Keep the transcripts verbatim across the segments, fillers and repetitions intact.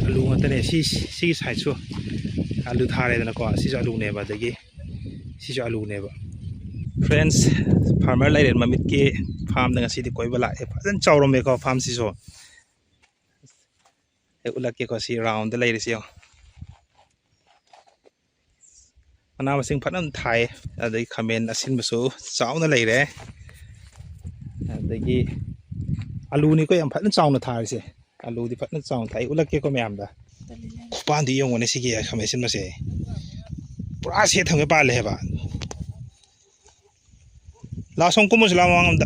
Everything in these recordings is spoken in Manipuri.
ꯑꯂꯨ ꯉꯥꯛꯇꯅꯦ꯫ ꯁꯤ, ꯁꯤꯒꯤ ꯁꯥꯏꯠꯁꯨ ꯑꯂꯨ ꯊꯥꯔꯦꯗꯅꯀꯣ꯫ ꯁꯤꯁꯨ ꯑꯂꯨꯅꯦꯕ, ꯑꯗꯒꯤ ꯁꯤꯁꯨ ꯑꯂꯨꯅꯦꯕ꯫ Friends, farmer ꯂꯩꯔꯦꯟ ꯃꯃꯤꯠꯀꯤ farmꯗ ꯉꯁꯤꯗꯤ ꯀꯣꯏꯕ ꯂꯥꯛꯑꯦ꯫ ꯐꯖꯅ ꯆꯥꯎꯔꯝꯃꯦꯀꯣ farmꯁꯤꯁꯨ꯫ ꯑꯩ ꯎꯠꯂꯛꯀꯦꯀꯣ, ꯁꯤ roundꯗ ꯂꯩꯔꯤꯁꯤ ꯌꯦꯡꯉꯣ꯫ ꯃꯅꯥ ꯃꯁꯤꯡ ꯐꯖꯅ ꯊꯥꯏ꯫ ꯑꯗꯒꯤ ꯈꯥꯃꯦꯟ ꯑꯁꯤꯟꯕꯁꯨ ꯆꯥꯎꯅ ꯂꯩꯔꯦ꯫ ꯑꯗꯒꯤ ꯑꯂꯨꯅꯤꯀꯣ ꯌꯥꯝ ꯐꯖꯅ ꯆꯥꯎꯅ ꯊꯥꯔꯤꯁꯦ꯫ ꯑꯂꯨꯗꯤ ꯐꯖꯅ ꯆꯥꯎꯅ ꯊꯥꯏ꯫ ꯎꯠꯂꯛꯀꯦꯀꯣ ꯃꯌꯥꯝꯗ꯫ ꯈꯨꯄꯥꯟꯗꯤ ꯌꯦꯡꯉꯨꯅꯦ ꯁꯤꯒꯤ ꯈꯥꯃꯦꯟ ꯑꯁꯤꯟꯕꯁꯦ꯫ ꯄꯨꯔꯥ ꯁꯦꯠ ꯊꯝꯒꯩ ꯄꯥꯜꯂꯦ ꯍꯥꯏꯕ꯫ ꯂꯥꯛꯑꯣ, ꯁꯣꯝ ꯀꯨꯝꯃꯨꯁꯤ ꯂꯥꯛꯑꯣ ꯃꯃꯥꯡꯂꯣꯝꯗ꯫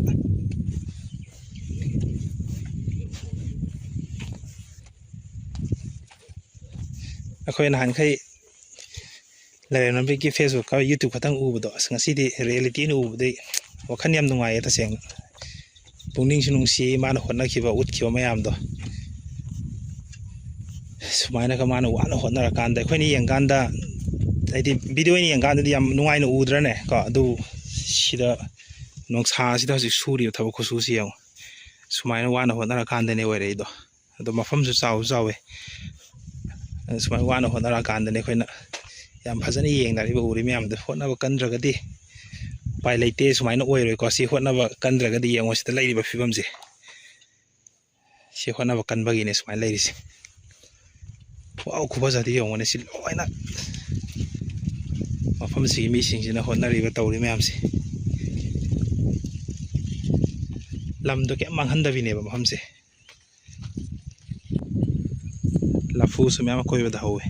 ꯑꯩꯈꯣꯏ ꯅꯍꯥꯟꯈꯩ ꯂꯩꯔꯦꯟ ꯃꯃꯤꯠꯀꯤ Facebook ꯀ YouTube ꯈꯛꯇꯪ ꯎꯕꯗꯣ, ꯑꯁ, ꯉꯁꯤꯗꯤ reality ꯑꯣꯏꯅ ꯎꯕꯗꯩ ꯋꯥꯈꯜ ꯌꯥꯝ ꯅꯨꯡꯉꯥꯏꯌꯦ ꯇꯁꯦꯡꯅ꯫ ꯄꯨꯛꯅꯤꯡꯁꯨ ꯅꯨꯡꯁꯤ ꯃꯥꯅ ꯍꯣꯠꯅꯈꯤꯕ, ꯎꯠꯈꯤꯕ ꯃꯌꯥꯝꯗꯣ꯫ ꯁꯨꯃꯥꯏꯅꯒ ꯃꯥꯅ ꯋꯥꯅ ꯍꯣꯠꯅꯔꯀꯥꯟꯗ ꯑꯩꯈꯣꯏꯅ ꯌꯦꯡꯀꯥꯟꯗ, ꯍꯥꯏꯗꯤ video ꯑꯣꯏꯅ ꯌꯦꯡꯀꯥꯟꯗꯗꯤ ꯌꯥꯝ ꯅꯨꯡꯉꯥꯏꯅ ꯎꯗ꯭ꯔꯅꯦ ꯀꯣ? ꯑꯗꯨ ꯁꯤꯗ ꯅꯨꯡꯁꯥꯁꯤꯗ ꯍꯧꯖꯤꯛ ꯁꯨꯔꯤꯕ ꯊꯕꯛ ꯈꯨꯠꯁꯨꯁꯤ ꯌꯦꯡꯉꯣ꯫ ꯁꯨꯃꯥꯏꯅ ꯋꯥꯅ ꯍꯣꯠꯅꯔꯀꯥꯟꯗꯅꯦ ꯑꯣꯏꯔꯛꯏꯗꯣ꯫ ꯑꯗꯣ ꯃꯐꯝꯁꯨ ꯆꯥꯎꯁꯨ ꯆꯥꯎꯋꯦ꯫ ꯑꯗꯣ ꯁꯨꯃꯥꯏꯅ ꯋꯥꯅ ꯍꯣꯠꯅꯔꯀꯥꯟꯗꯅꯦ ꯑꯩꯈꯣꯏꯅ ꯌꯥꯝ ꯐꯖꯅ ꯌꯦꯡꯅꯔꯤꯕ, ꯎꯔꯤ ꯃꯌꯥꯝꯗꯣ꯫ ꯍꯣꯠꯅꯕ ꯀꯟꯗ꯭ꯔꯒꯗꯤ ꯎꯄꯥꯏ ꯂꯩꯇꯦ, ꯁꯨꯃꯥꯏꯅ ꯑꯣꯏꯔꯣꯏꯀꯣ꯫ ꯁꯤ ꯍꯣꯠꯅꯕ ꯀꯟꯗ꯭ꯔꯒꯗꯤ ꯌꯦꯡꯉꯣ ꯁꯤꯗ ꯂꯩꯔꯤꯕ ꯐꯤꯕꯝꯁꯦ꯫ ꯁꯤ ꯍꯣꯠꯅꯕ ꯀꯟꯕꯒꯤꯅꯦ ꯁꯨꯃꯥꯏꯅ ꯂꯩꯔꯤꯁꯦ꯫ ꯋꯥꯎ, ꯈꯨꯐꯖꯗꯤ ꯌꯦꯡꯉꯨꯅꯦ ꯁꯤ ꯂꯣꯏꯅ꯫ ꯃꯐꯝꯁꯤꯒꯤ ꯃꯤꯁꯤꯡꯁꯤꯅ ꯍꯣꯠꯅꯔꯤꯕ ꯇꯧꯔꯤ ꯃꯌꯥꯝꯁꯦ꯫ ꯂꯝꯗꯣ ꯀꯩꯝ ꯃꯥꯡꯍꯟꯗꯕꯤꯅꯦꯕ ꯃꯐꯝꯁꯦ꯫ ꯂꯐꯨꯁꯨ ꯃꯌꯥꯝ ꯑꯀꯣꯏꯕꯗ ꯍꯧꯋꯦ꯫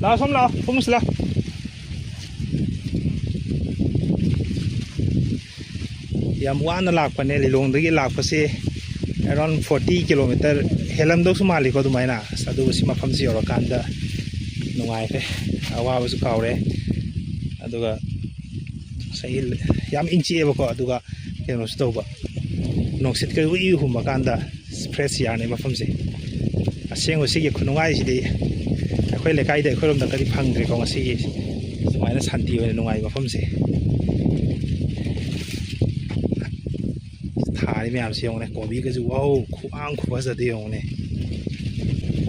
ꯂꯥꯛꯑꯣ, ꯁꯣꯝ ꯂꯥꯛꯑꯣ, ꯀꯨꯝꯃꯨꯁꯤ ꯂꯥꯛꯑꯣ꯫ ꯌꯥꯝ ꯋꯥꯅ ꯂꯥꯛꯄꯅꯦ, ꯂꯤꯂꯣꯡꯗꯒꯤ ꯂꯥꯛꯄꯁꯦ around forty kilometer ꯍꯦꯜꯂꯝꯗꯧꯁꯨ ꯃꯥꯜꯂꯤꯀꯣ ꯑꯗꯨꯃꯥꯏꯅ꯫ ꯑꯁ, ꯑꯗꯨꯕꯨ ꯁꯤ ꯃꯐꯝꯁꯤ ꯌꯧꯔꯀꯥꯟꯗ ꯅꯨꯡꯉꯥꯏꯔꯦ, ꯑꯋꯥꯕꯁꯨ ꯀꯥꯎꯔꯦ꯫ ꯑꯗꯨꯒ ꯉꯁꯥꯏꯒꯤ ꯌꯥꯝ ꯏꯪ ꯆꯤꯛꯑꯦꯕꯀꯣ, ꯑꯗꯨꯒ ꯀꯩꯅꯣꯁꯨ ꯇꯧꯕ, ꯅꯨꯡꯁꯤꯠꯀ ꯎꯏ ꯎꯏ ꯍꯨꯝꯕ ꯀꯥꯟꯗ fresh airꯅꯦ ꯃꯐꯝꯁꯦ꯫ ꯑꯁꯦꯡꯕ ꯁꯤꯒꯤ ꯈꯨꯅꯨꯡꯉꯥꯏꯁꯤꯗꯤ ꯑꯩꯈꯣꯏ ꯂꯩꯀꯥꯏꯗ ꯑꯩꯈꯣꯏꯔꯣꯝꯗꯒꯗꯤ ꯐꯪꯗ꯭ꯔꯦꯀꯣ ꯉꯁꯤꯒꯤ ꯁꯨꯃꯥꯏꯅ ꯁꯥꯟꯇꯤ ꯑꯣꯏꯅ ꯅꯨꯡꯉꯥꯏꯕ ꯃꯐꯝꯁꯦ꯫ ꯊꯥꯔꯤ ꯃꯌꯥꯝꯁꯤ ꯌꯦꯡꯉꯨꯅꯦ, ꯀꯣꯕꯤꯒꯁꯨ, ꯋꯥꯎ, ꯈꯨꯋꯥꯡ ꯈꯨꯐꯖꯗ ꯌꯦꯡꯉꯨꯅꯦ꯫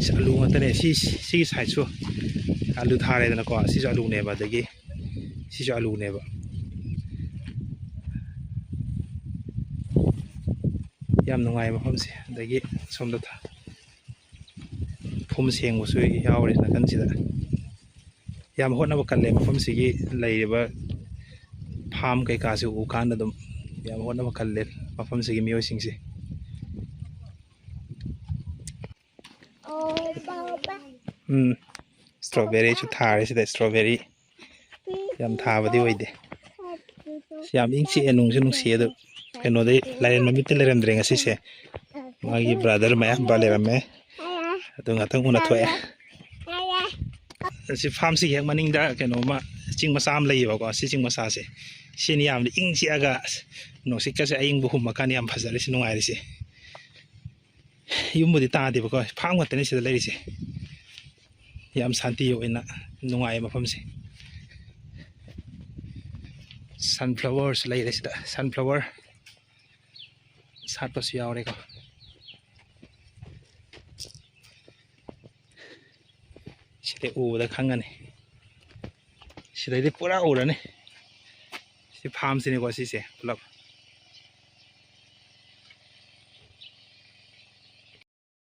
ꯑꯁ, ꯑꯂꯨ ꯉꯥꯛꯇꯅꯦ꯫ ꯁꯤ, ꯁꯤꯒꯤ ꯁꯥꯏꯠꯁꯨ ꯑꯂꯨ ꯊꯥꯔꯦꯗꯅꯀꯣ, ꯁꯤꯁꯨ ꯑꯂꯨꯅꯦꯕ, ꯑꯗꯒꯤ ꯁꯤꯁꯨ ꯑꯂꯨꯅꯦꯕ꯫ ꯌꯥꯝ ꯅꯨꯡꯉꯥꯏ ꯃꯐꯝꯁꯦ꯫ ꯑꯗꯒꯤ ꯁꯣꯝꯗ ꯊ-, ꯐꯨꯝ ꯁꯦꯡꯕꯁꯨ ꯌꯥꯎꯔꯤ ꯅꯥꯀꯟꯁꯤꯗ꯫ ꯌꯥꯝ ꯍꯣꯠꯅꯕ ꯀꯜꯂꯦ ꯃꯐꯝꯁꯤꯒꯤ ꯂꯩꯔꯤꯕ ꯐꯥꯝ ꯀꯩꯀꯥꯁꯤ ꯎ ꯀꯥꯟꯗ ꯑꯗꯨꯝ ꯌꯥꯝ ꯍꯣꯠꯅꯕ ꯀꯜꯂꯦ ꯃꯐꯝꯁꯤꯒꯤ ꯃꯤꯑꯣꯏꯁꯤꯡꯁꯦ꯫ ꯎꯝ, strawberryꯁꯨ ꯊꯥꯔꯦ ꯁꯤꯗ, strawberry ꯌꯥꯝ ꯊꯥꯕꯗꯤ ꯑꯣꯏꯗꯦ꯫ ꯌꯥꯝ ꯏꯪ ꯆꯤꯛꯑꯦ, ꯅꯨꯡꯁꯨ ꯅꯨꯡꯁꯤ꯫ ꯑꯗꯨ ꯀꯩꯅꯣꯗꯩ ꯂꯥꯏꯔꯦꯟ ꯃꯃꯤꯠꯇꯤ ꯂꯩꯔꯝꯗ꯭ꯔꯦ ꯉꯁꯤꯁꯦ꯫ ꯃꯥꯒꯤ brother ꯃꯌꯥꯝꯕ ꯂꯩꯔꯝꯃꯦ꯫ ꯑꯗꯨ ꯉꯥꯛꯇꯪ ꯎꯅꯊꯣꯛꯑꯦ꯫ ꯑꯁꯤ ꯐꯥꯝꯁꯤꯒꯤ ꯍꯦꯛ ꯃꯅꯤꯡꯗ ꯀꯩꯅꯣꯝꯃ, ꯆꯤꯡ ꯃꯆꯥ ꯑꯃ ꯂꯩꯌꯦꯕꯀꯣ꯫ ꯁꯤ ꯆꯤꯡ ꯃꯆꯥꯁꯦ, ꯁꯤꯅ ꯌꯥꯝꯅ ꯏꯪ ꯆꯤꯛꯑꯒ, ꯑꯁ, ꯅꯨꯡꯁꯤꯠꯀꯁꯦ ꯑꯏꯪꯕ ꯍꯨꯝꯃꯀꯥꯟꯗ ꯌꯥꯝ ꯐꯖꯔꯤꯁꯦ, ꯅꯨꯡꯉꯥꯏꯔꯤꯁꯦ꯫ ꯌꯨꯝꯕꯨꯗꯤ ꯇꯥꯗꯦꯕꯀꯣ, ꯐꯥꯝ ꯉꯥꯛꯇꯅꯤ ꯁꯤꯗ ꯂꯩꯔꯤꯁꯦ꯫ ꯌꯥꯝ ꯁꯥꯟꯇꯤ ꯑꯣꯏꯅ ꯅꯨꯡꯉꯥꯏꯌꯦ ꯃꯐꯝꯁꯦ꯫ Sunflowerꯁꯨ ꯂꯩꯔꯦ ꯁꯤꯗ, sunflower ꯁꯥꯠꯄꯁꯨ ꯌꯥꯎꯔꯦꯀꯣ꯫ ꯁꯤꯗꯤ ꯎꯕꯗ ꯈꯪꯉꯅꯤ, ꯁꯤꯗꯩꯗꯤ ꯄꯨꯔꯥ ꯎꯔꯅꯤ꯫ ꯁꯤ ꯐꯥꯝꯁꯤꯅꯤꯀꯣ ꯁꯤꯁꯦ ꯄꯨꯂꯞ꯫